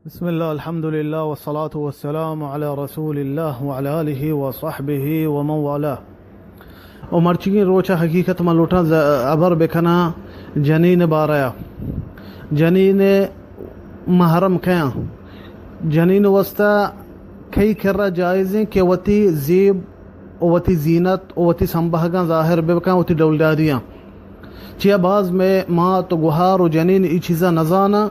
بسم اللہ، الحمدللہ، والصلاة والسلام علی رسول اللہ وعلی آلہ وصحبہ ومن والاه۔ و مرچیگیں روچ ء حقیقت من لوٹاں ز-، ہبر بکناں جنین بارہ ء۔ جنین محرم کیاں؟ جنین واسطہ کئی کرا جائزیں کہ وتی زیب و وتی زینت و وتی سمبہگاں ظاہر بکن، وتی ڈولداریاں؟ چیا باز مئے مات و گہار و جنین ای چیزاں نزاناں،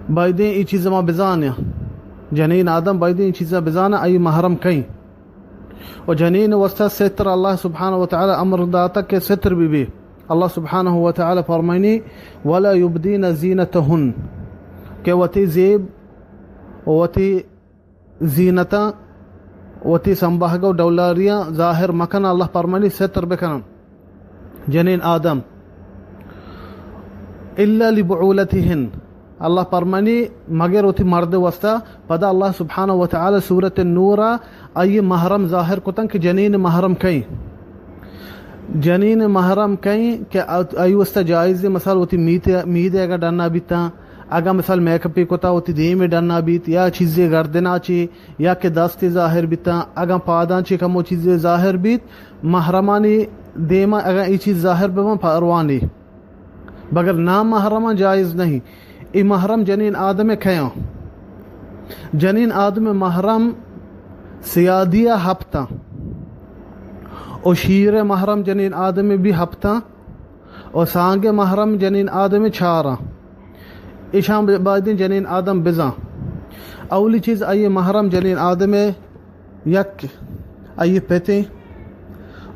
بایدیں ای چیزاں ما بزاناں۔ جنین آدم بایدیں ای چیزاں بزاناں، آئی محرم کئیں۔ و جنین واسطہ ستر اللہ سبحانہ و تعالی امر داتا کہ ستر بی بی۔ اللہ سبحانہ و تعالی فرمائنی، "ولا یبدین زینتہن"، کہ وتی زیب و وتی زینتاں، وتی سمبہگ و ڈولاریاں ظاہر مکن، اللہ پرمانی ستر بکنن۔ جنین آدم، الا لبعولتہن، اللہ پرمانی مگر وتی مرد واسطہ۔ پدا اللہ سبحانہ و تعالی سورت نور آئی محرم ظاہر کتن کہ جنین محرم کئیں۔ جنین محرم کئیں کہ آئی واسطہ جائز، مثال وتی میت، میدے اگاں ڈنا بیتاں، اگاں مثال میک اپے کتا وتی دیمے ڈنا بیت، یا چیزے گردنا چی، یا کہ دستے ظاہر بیتاں، اگاں پاداں چی کمو چیزے ظاہر بیت، محرمانی دیما اگاں ای چیز ظاہر بباں پروانی، بگر نامحرماں جائز نہیں۔ ای محرم جنین آدم کیاں؟ جنین آدم محرم سیادی ہپتاں، و شیر محرم جنین آدم بھی ہپتاں، و سانگ محرم جنین آدم چاراں۔ ایشان بایدیں جنین آدم بزاں۔ اولی چیز آئی محرم جنین آدم، یک آئی پتیں،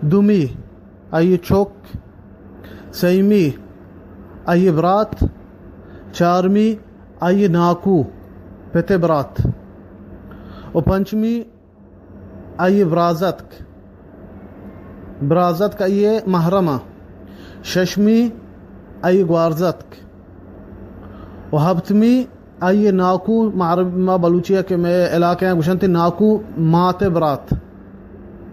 دومی آئی چوک، سیمی آئی برات، چارمی آئی ناکو، پت برات، و پنچمی آئی برازتک، برازتک آئی محرمہ، ششمی آئی گوارزتک، و ہپتمی آئی ناکو، ما عرب، ما بلوچی کہ مئے علاقہ ہیں گوشنت ناکو مات برات۔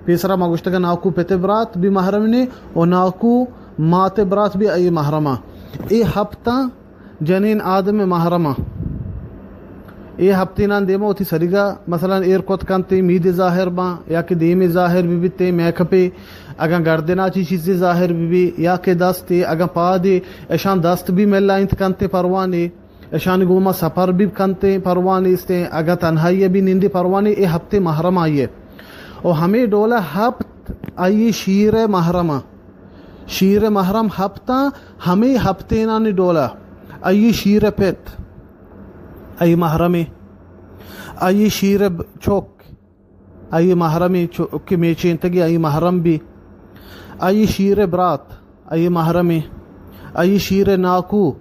پیسرا ما گوشتگ ناکو پت برات بھی محرم نے، و ناکو مات برات بھی آئی محرمہ۔ اے ہپتاں جنین آدم محرمہ۔ اے ہپتینان دیما وتی سریگا مثلاً ایر کت کنت، میدے ظاہر باں، یا کہ دیمے ظاہر بی بیت، میک اپے، اگاں گردنا چی چیزے ظاہر بی بی، یا کہ دستے، اگاں پادے، اشان دست بھی ملائنت کنت پروانے، اشانی گوما سفر بھی کنت پروانے استیں، اگاں تنہائی بھی نندے پروانے، اے ہپتے محرم آئیے۔ و ہمے ڈولا ہپت آئی شیر محرمہ۔ شیر محرم ہپتاں، ہمے ہپتینانی ڈولا۔ آئی شیر پت، آئی محرمی۔ آئی شیر ب-، چوک، آئی محرمی۔ چوک میچینتگی، آئی محرم بی۔ آئی شیر برات، آئی محرمی۔ آئی شیر ناکو،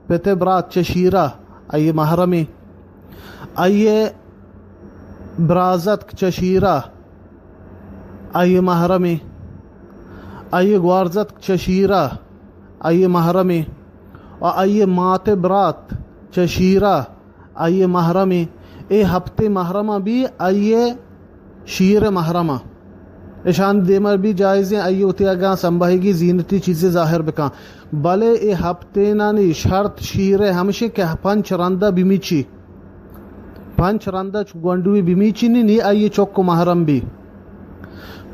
پت برات چہ شیرا، آئی محرمی۔ آئی برازتک چہ شیرا، آئی محرمی۔ آئی گوارزتک چہ شیرا، آئی محرمی۔ و آئی مات برات چہ شیرا، آئی محرمی۔ اے ہپتے محرمہ بھی آئی شیر محرمہ۔ اشان دیما بھی جائزیں آئی وتی اگاں سمبہگی زینتی چیزے ظاہر بکاں۔ بلے اے ہپتینانی شرط شیرے ہمشی کہ پنچ رندہ بمیچی۔ پنچ رندہ چ-، گونڈوی بمیچی نی، نی آئی چوک و محرم بی۔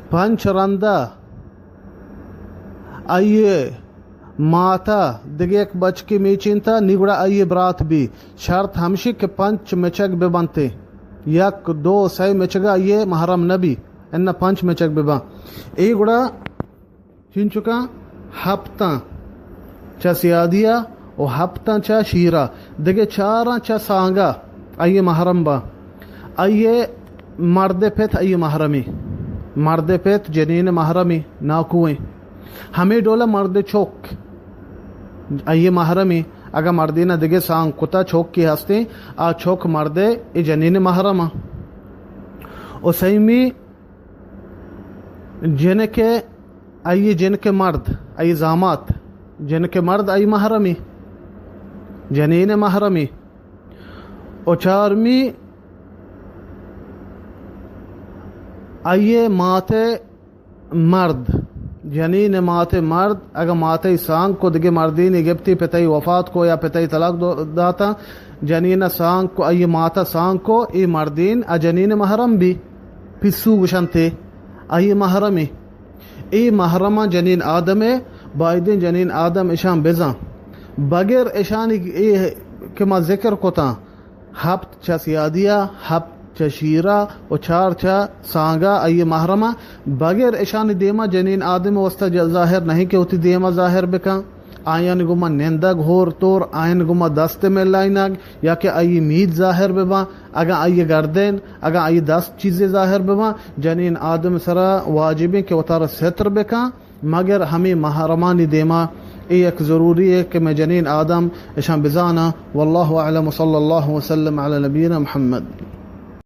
پنچ رندہ آئی ماتا دگہ یک بچکے میچینتا، نی گڑا آئی برات بی۔ شرط ہمشی کہ پنچ مچگ ببنتے۔ یک، دو، سئے مچگا آئی محرم نبی۔ انہ پنچ مچگ بباں۔ اے گڑا چنچکاں ہپتاں چہ سیادیا و ہپتاں چہ شیرا، دگہ چاراں چہ سانگا آئی محرم باں۔ آئی مرد پت آئی محرمی، مرد پت جنین محرمی ناکوئیں۔ ہمے ڈولا مرد چوک آئی محرمی، اگاں مردینا دگہ سانگ کتا چوکی ہستیں، آ چوک مرد اے جنین محرم۔ و سیمی جنک، آئی جنک مرد، آئی زامات، جنک مرد آئی محرمی، جنین محرمی۔ و چارمی آئی مات مرد، جنین مات مرد، اگاں ماتی سانگ کو دگہ مردینی گپتی، پتئی وفات کو یا پتئی طلاق دو-، داتا، جنین سانگ کو، آئی ماتا سانگ کو، اے مردین ء جنین محرم بی، پسو گشنتے، آئی محرمی۔ اے محرم جنین آدم بایدیں جنین آدم اشان بزان۔ بغیر اشانی اے کہ ما ذکر کتاں، ہپت چہ سیادیا، ہپت چہ شیرا و چار چہ سانگا آئی محرما۔ بغیر اشانی دیما جنین آدم واسطہ ج-، ظاہر نہیں کہ وتی دیما ظاہر بکن۔ آیان گوما نندگ ہور تور، آیان گوما دست ملائینگ، یا کہ آئی مید ظاہر بباں، اگاں آئی گردین، اگاں آئی دست چیزے ظاہر بباں، جنین آدم سرا واجبیں کہ وتارا ستر بکن، مگر ہمیں محرمانی دیما اے یک ضروری ہے کہ میں جنین آدم اشان بزاناں۔ واللہ اعلم، صلی اللہ وسلم علی نبینا محمد۔